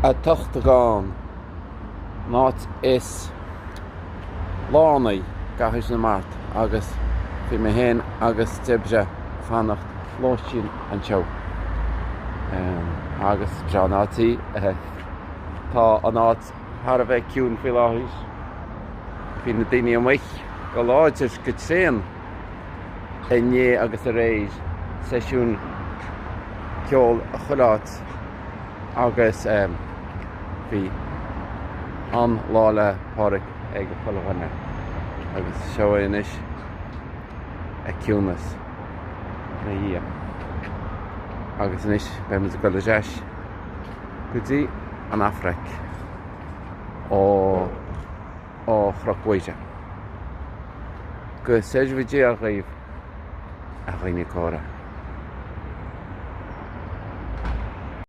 An tOchtagán, an áit is lárnaí i gCathair na Mart agus bhí mé féin agus Deirdre ag fanacht lóistín anseo. Agus is breá an áit í. Tá an áit thar a bheith ciúin faoi láthair. Bhí na daoine amuigh go láidir, go tréan inné agus aréir, seisiún ceoil chuile áit agus bhí an-Lá 'le Pádraig ag chuile dhuine agus seo é anois an ciúnas ina dhiaidh. Agus anois beidh muid ag dul ar ais go dtí an Afraic ó ó Chnoc Mhuire. Go seirbhe Dia dhaoibh, a dhaoine córa.